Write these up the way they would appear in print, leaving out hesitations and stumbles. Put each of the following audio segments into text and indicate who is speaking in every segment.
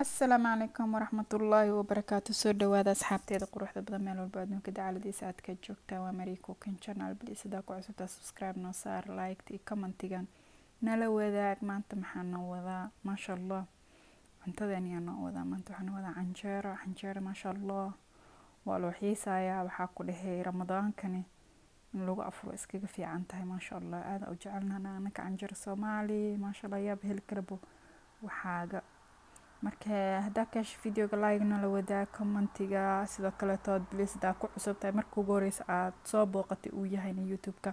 Speaker 1: Asalaamu calaykum waraxmatullaahi wabarakaatu. Soo dhawaada asxaabteeda quruxda badan, meel walba adduunka dacaladiisa aad ka joogtaan. Waa Marie Cooking Channel. Please, hadaa ku cusubtaa, subscribe noo saar, like iyo commentigan nala wadaag. Maanta maxaa noo wadaa? Maasha Allah, cuntadan yaa noo wadaa maanta? Waxaa noo wadaa canjeero. Canjeero, maasha Allah, waa loo xiisayaa. Waxaa ku dhahey Ramadaankani in lagu afuro iskaga fiican tahay. Maasha Allah, aada u jecelnahay anaka canjeero Soomaali. Maasha Allah, yaaba heli karabo waxaaga. Marka haddaa ka hesho videoga, like nala wadaag, commentiga sidoo kaleetood. Please, haddaa ku cusub tahay, marka ugu horeysa aad soo booqatay uu yahayna YouTube-ka,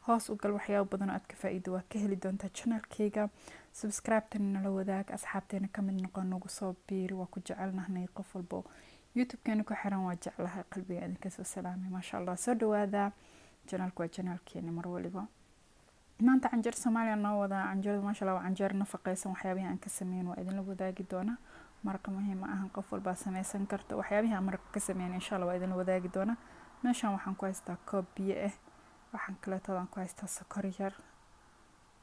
Speaker 1: hoos u gal, waxyaabo badan oo aad ka faa'iido waa ka heli doontaa channelkayga. Subscribe-tana nala wadaag, asxaabteena ka mid noqon, nagu soo biiri. Waa ku jecelnahnay. Qof walbo YouTube-keena ku xiran waa jeclahay, qalbiga idinka soo salaamay. Maasha Allah, soo dhawaada. Channelka waa channelkeena mar waliba. Maanta canjeer Soomaaliya noo wadaa. Canjeerada, maasha Allah, waa canjeer nafaqeysan. Waxyaabihii aan ka sameyn waa idinla wadaagi doonaa. Maraqa muhiim ma ahan, qof walbaa sameysan karta. Waxyaabihii aan maraqa ka sameyn, insha Allah, waa idinla wadaagi doonaa. Meeshan waxaan ku haystaa koob biyo ah. Waxaan kaleetoodan ku haystaa sokor yar.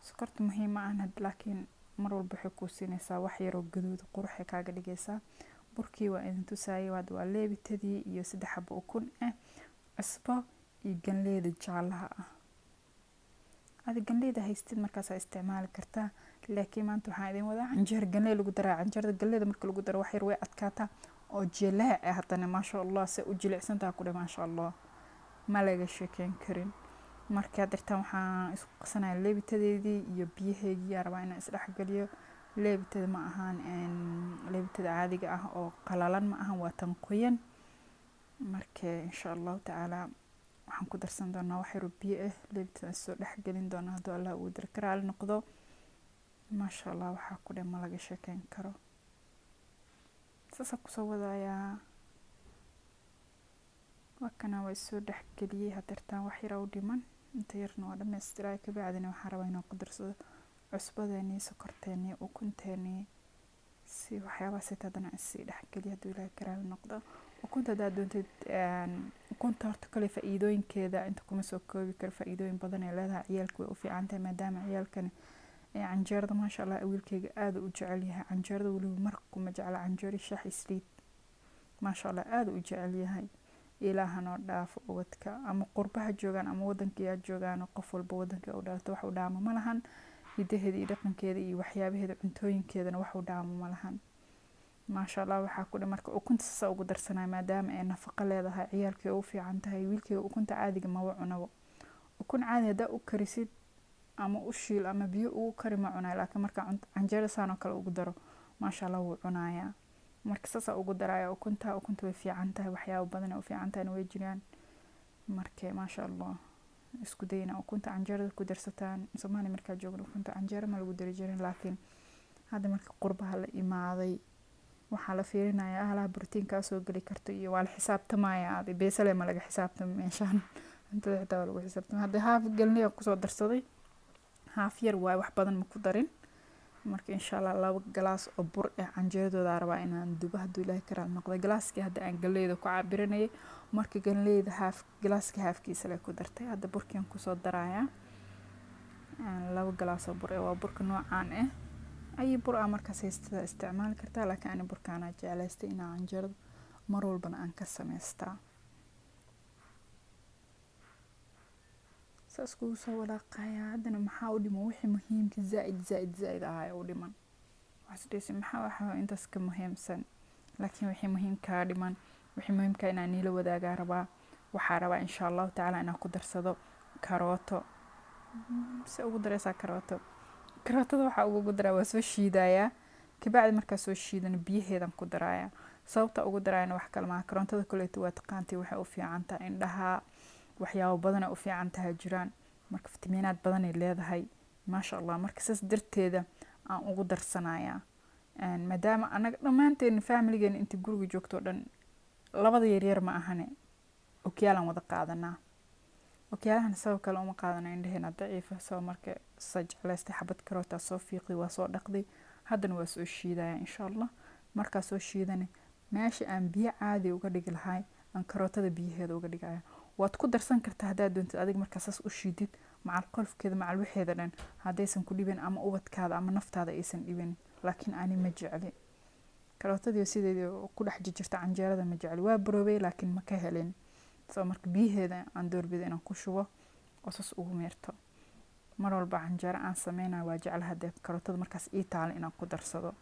Speaker 1: Sokorta muhiim ma ahan, laakiin mar walba waxay kuu siinaysaa wax yaroo gaduud, quruxay kaaga dhigaysaa. Burkii waa idin tusaayay. Hadda waa leebitadii iyo 3 xabo ukun ah, cusbo iyo ganleyda jaalaha ah. Adi ganleyda haystid markaasaa isticmaali kartaa, laakiin maanta waxaan idin wadaa canjeer ganley lagu daraa. Canjeerada ganleyda marka lagu daro, wax yar way adkaataa oo jileec ah. Haddana, maasha Allah, se u jilicsantaha ku dheh. Maasha Allah, ma laga sheekeyn karin. Marka dirtaan waxaan isku qasanaya leebitadeedii iyo biyaheygii. Yaa rabaa inaan isdhexgeliyo. Leebitada ma ahaan leebitada caadiga ah oo qalalan, ma ahan, waa tan qoyan. Marka insha Allahu tacaala waxaan ku darsan doonaa wax yaroo biyo ah. Leebitada soo dhexgelin doonaa hadduu Allah uu dar karaali noqdo. Maasha Allah, waxaa ku dheh ma laga sheekeyn karo. Saasa kusoo wadayaa. Waa kana, waa soo dhexgeliyey. Hadeertaan wax yara u dhiman, inta yarna waa dhammaystiraa. Kabacdina waxaan rabaa inaan ku darsado cusbadeenii, sokorteenii, ukunteenii, si waxyaabahaas haddana isii dhexgeliya hadduu Ilaahay karaali noqdo. Ukunta haddaad doontid, ukunta horta kale faa'iidooyinkeeda inta kuma soo koobi karo. Faa'iidooyin badan ay leedahay. Ciyaalka way u fiican tahay, maadaama ciyaalkani canjeerada, maasha Allah, wiilkayga aada u jecel yahay canjeerada. Weliba marka kuma jecla canjeero shaah iyo saliid. Maasha Allah, aada u jecel yahay. Ilaahanoo dhaafo ubadka, ama qurbaha joogaan ama wadanka joogaan. Qof walba wadanka u dhalato wax u dhaamo ma lahan. Hidaheeda iyo dhaqankeeda iyo waxyaabaheeda, cuntooyinkeedana wax u dhaamo ma lahan. Maasha Allah, waxaa ku dhan. Marka ukunta sasa ugu darsanaya, maadaama ay nafaqo leedahay, ciyaalkay u fiican tahay. Wiilkayga ukunta caadiga maba cunabo. Ukun caadi haddaa u karisid ama u shiil ama biyo ugu kari, ma cunayo. Laakiin marka canjeera saan oo kale ugu daro, maasha Allah, wuu cunayaa. Marka saasaa ugu daraya ukunta. Ukunta way fiican tahay, waxyaabo badan ay u fiican tahayna way jiraan. Marka, maasha Allah, isku dayna ukunta canjeerada ku darsataan. Soomaaliya markaa joogno ukunta canjeera ma lagu dari jirin, laakiin hadda marka qurbaha la imaaday, waxaa la fiirinayaa ahalaha borotiinkaa soo geli karto iyo waa la xisaabtamaya. Adi beesale ma laga xisaabtama meeshaan, cuntada xitaa waa lagu xisaabtama. Hadda haaf galney kusoo darsaday, haaf yar waaye, wax badan ma ku darin. Marka insha Allah 2 galaas oo bur ah canjeeradooda rabaa inaan dubo hadduu Ilaahay karaal noqdo. Galaaskii hadda aan galleyda ku cabiranayay, marka galleyda haaf galaaska haafkiisa le ku dartay. Hadda burkian kusoo darayaa 2 galaas oo bur ah. Waa burka noocaan ah. Ay bur ah markaas haystada isticmaali kartaa, laakiin ani burkaana jeclaystay inaan canjeerada mar walbana aan ka samaystaa. Saas kugu soo walaaqayaa. Haddana maxaa u dhiman? Wixii muhiimka zaaid zaaid zaaid ahaa u dhiman. Waxaas dhehaysa, maxaa waxa intaas ka muhiimsan? Laakiin wixii muhiimkaa dhiman, wixii muhiimkaa inaan niila wadaagaa rabaa. Waxaa rabaa, insha Allahu tacaala, inaan ku darsado karooto. Se ugu dareysaa karooto? Karootada waxaa ugu daraa, waa soo shiidayaa. Kabacdi markaa soo shiidana, biyaheedan ku darayaa. Sababta ugu daraayana wax kale maaha. Karootada koleeto waa taqaantay, waxay u fiican tahay indhaha, waxyaabo badan ay u fiican tahay jiraan. Marka fitamiinaad badanay leedahay, maasha Allah. Marka saas darteeda aan ugu darsanayaa, maadaama anaga dhammaanteen familigeena inta guriga joogto o dhan, labada yaryar ma ahane, okiyaalaan wada qaadanaa. Okiyaalahana sabab kale uma qaadana, indhaheena daciifa soo. Marka sa jeclaystay xabad karootaa soo fiiqday, waa soo dhaqday, haddana waa soo shiidaya insha Allah. Markaa soo shiidana, meesha aan biyo caadi uga dhigi lahay, aan karootada biyaheeda uga dhigaya. Waad ku darsan kartaa haddaad doontid adiga. Markaa saas u shiidid, macal qolofkeeda, macal waxeeda dhan, haddaysan ku dhibin ama ubadkaada ama naftaada aysan dhibin, laakiin ani ma jecli. Karootadii sideedii ku dhex jirta canjeerada ma jecel, waa baroobay laakiin ma ka helin. Soo marka biyaheeda aan doorbida inaan ku shubo oo sas ugu meerto. Mar walba canjeero aan sameynayo waa jeclahay hadee karootada markaas ii taalo inaan ku darsado,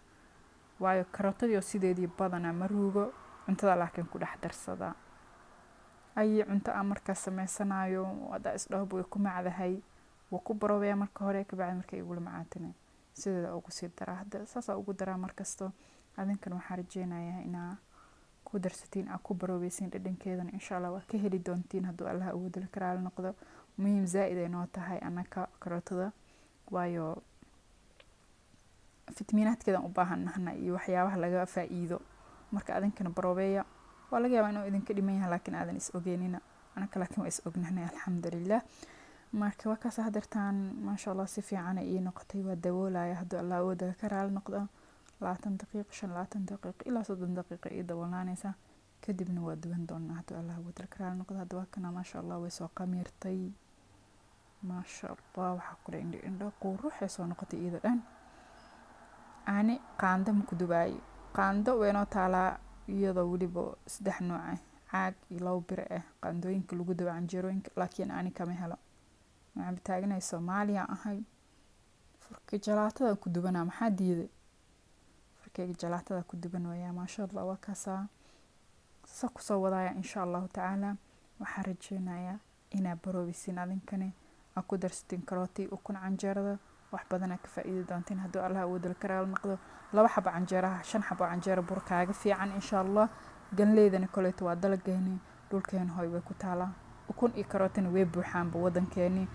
Speaker 1: waayo karootadii oo sideedii badanaa ma ruugo cuntada, laakiin ku dhex darsadaa ayi cunto aan markaas sameysanayo haddaa isdhahoba way ku macdahay, waa ku baroobayaa marka hore, kabacdi markay igula macaatana sideeda ugu sii daraa. Hadda saasaa ugu daraa markasto. Adinkan waxaa rajeynayaa inaa ku darsatiin, aa ku baroobeysiin, dhadhankeedana insha Allah waa ka heli doontiin hadduu Allah awoodala ka raali noqdo. Muhiim zaa-id ay noo tahay annaka karootada, waayo fitamiinaadkeedan u baahan nahna iyo waxyaabaha laga faa'iido. Marka adinkana baroobeeya, waa laga yaabaa inuu idinka dhiman yahay laakiin aadan is ogeynina, anaka laakiin waa is ognahnay, alxamdulilah. Marka waa kaas hadeertaan, maasha Allah, si fiican ay ii noqotay. Waa daboolaya hadduu Allah awoodala ka raali noqdo. 20 daqiiqo, 25 daqiiqo ilaa 30 daqiiqo ii daboolnaanaysa, kadibna waa duwan doonaa hadduu Allah awoodala ka raali noqdo. Hadda waa kana, maasha Allah, way soo qamiirtay, maasha Allah. Waxaa ku indho indho quruxay soo noqotay iyada dhan. Ani qaando ma ku dubaayo, qaando weynoo taalaa iyadoo weliba 3 nooc ah, caag iyo 2 bir ah, qaandooyinka lagu dubo canjeerooyinka, laakiin ani kama helo. Waxaan taaganay Soomaaliya ahay, furka jalaatada ku dubanaa, maxaa diiday? Furkayga jalaatada ku dubanaya, maasha Allah. Waa kaasaa sasa kusoo wadaya insha Allahu tacaala. Waxaan rajeynayaa inaa baroobisiin, adinkani aa ku darsatiin karooti, ukun canjeerada, wax badanaa ka faa'iidi doontiin hadduu Allah awoodala ka raali noqdo. 2 xabo canjeeraha, 5 xabo canjeera bur kaaga fiican insha Allah. Ganleydana koleeto waa dalageeni, dhulkeena hoy way ku taalaa. Ukun iyo karootina way buuxaanba wadankeeni,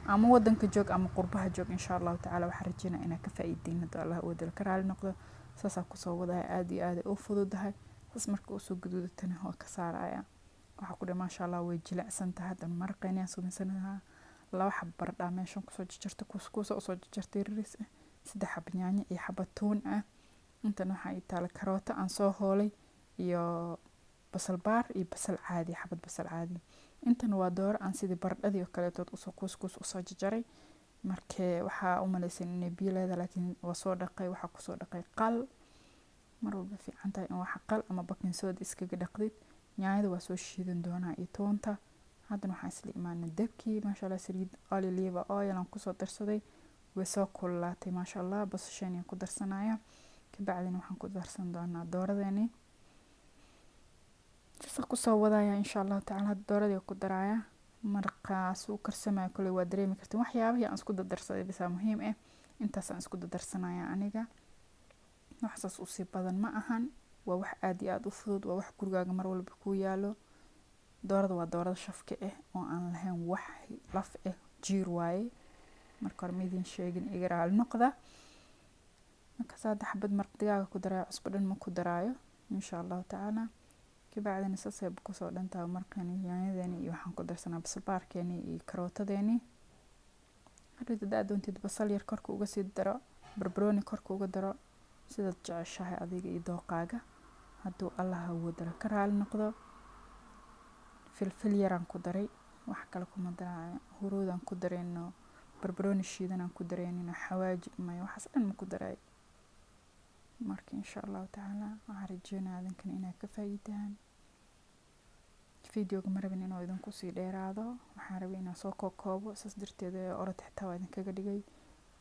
Speaker 1: ama wadanka joog ama qurbaha joog. Insha Allahu tacaala waxaan rajeynaya inaa ka faa'iidiin hadduu Allah awoodala ka raali noqdo. Saasaa kusoo wadaya, aada iyo aad ay u fududahay. Saas marka usoo guduudatana waa ka saaraya. Waxaa ku dhahay, maasha Allah, way jilicsan tahay. Hadda maraqeynayaan sumaysanaha. 2 xabo baradhaa meeshan kusoo jarjartay, kuuskuusa usoo jarjartay, riris ah, 3 xabo yaanyo iyo xabo tuun ah. Intan waxaa ii taala karooto aan soo hoolay iyo basal baar iyo basal caadi, xabad basal caadi. Intan waa dooro aan sidii baradhadii oo kaleetood usoo kuuskuus usoo jarjaray. Markee waxaa u malaysan inay biyo leedahay, laakiin waa soo dhaqay. Waxaa kusoo dhaqay qal. Mar walba fiican tahay in waxa qal ama baking soda iskaga dhaqdid. Yaanyada waa soo shiidan doonaa iyo toonta. Haddana waxaan isla imaanay dabkii, maasha Allah. Saliid olive oil aan kusoo darsaday, way soo kululaatay, maasha Allah. Basasheeni ku darsanaya, kabacdina waxaan ku darsan doonaa dooradeeni. Sasa kusoo wadaya insha Allahu tacaala. Hadda dooradii ku daraya, markaas uu karsamayo kale waa dareemi kartiin waxyaabihii aan isku dardarsaday bisaa muhiim ah. Intaasaan isku dardarsanaya aniga, wax saas usii badan ma ahan. Waa wax aad iyo aad u fudud, waa wax gurigaaga mar walba kuu yaalo. Doorada waa doorada shafka ah oo aan lahayn wax laf ah, jiir waaye. Marka hore ma idin sheegin, iga raali noqda. Markaas hadda xabad maraq digaaga ku daraayo, cusbo dhan ma ku daraayo insha Allahu tacaala. Kabacdina saasay kusoo dhantahay maraqeeni, yaanyadeeni iyo waxaan ku darsanaa basal baarkeeni iyo karootadeeni. Hadhow haddaad doontid basal yar korka uga sii daro, barbarooni korka uga daro, sidaad jeceshahay adiga iyo dooqaaga hadduu Allah awoodala ka raali noqdo. Filfil yaraan ku daray, wax kale kuma daraayo. Huruudaan ku dareyno, barbarooni shiidanaan ku dareynino, xawaaji maya, waxaas dhan ma ku daray. Marka insha Allahu tacaala waxaan rajeynaya adinkan inaad ka faa'iidaan videoga. Ma rabin inuu idinku sii dheeraado, waxaan rabay inaan soo kookoobo, saas darteed orod xitaa waa idinkaga dhigay,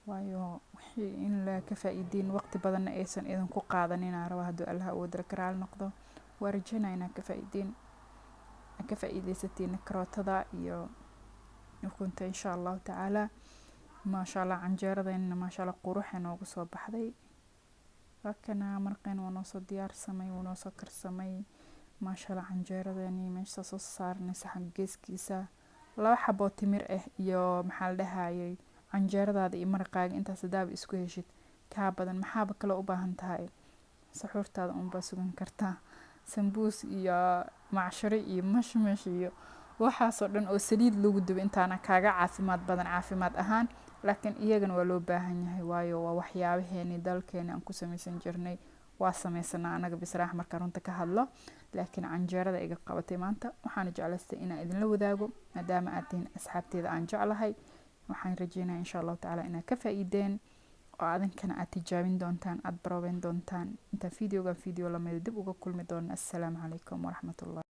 Speaker 1: waayo wixii in la ka faa'iidiin waqti badanna aysan idinku qaadanin aan rabaa hadduu Allah awoodala ka raali noqdo. Waa rajeynaya inaad ka faa'iidiin, aad ka faa'iidaysatiin karootada iyo ukunta insha Allahu tacaala. Maasha Allah, canjeeradeenna, maasha Allah, quruxay noogu soo baxday. Waa kana maraqeen, waa noo soo diyaarsamay, wuu noo soo karsamay, maasha Allah. Canjeeradeeni meesha soo saarnay saxan geeskiisa, 2 xaboo timir ah iyo maxaa la dhahayay, canjeeradaada iyo maraqaaga, intaas hadaaba isku heshid, kaa badan maxaaba kale u baahan tahay? Suxuurtaada unbaa sugan kartaa. Sambuus iyo macsharo iyo mashmash iyo waxaasoo dhan oo saliid lagu dubo intaana kaaga caafimaad badan caafimaad ahaan, laakiin iyagana waa loo baahan yahay, waayo waa waxyaabaheeni dalkeeni aan ku samaysan jirnay. Waa sameysanaa anaga bisraax marka runta ka hadlo, laakiin canjeerada iga qabatay maanta, waxaana jeclaystay inaan idinla wadaago maadaama aad tihiin asxaabteeda aan jeclahay. Waxaan rajeynaya insha Allahu tacaala inaad ka faa'iideen. Oo adinkana aad tijaabin doontaan, aad baroobeyn doontaan. Intaan videogan video lamida dib uga kulmi doono, assalaamu calaykum waraxmatullah.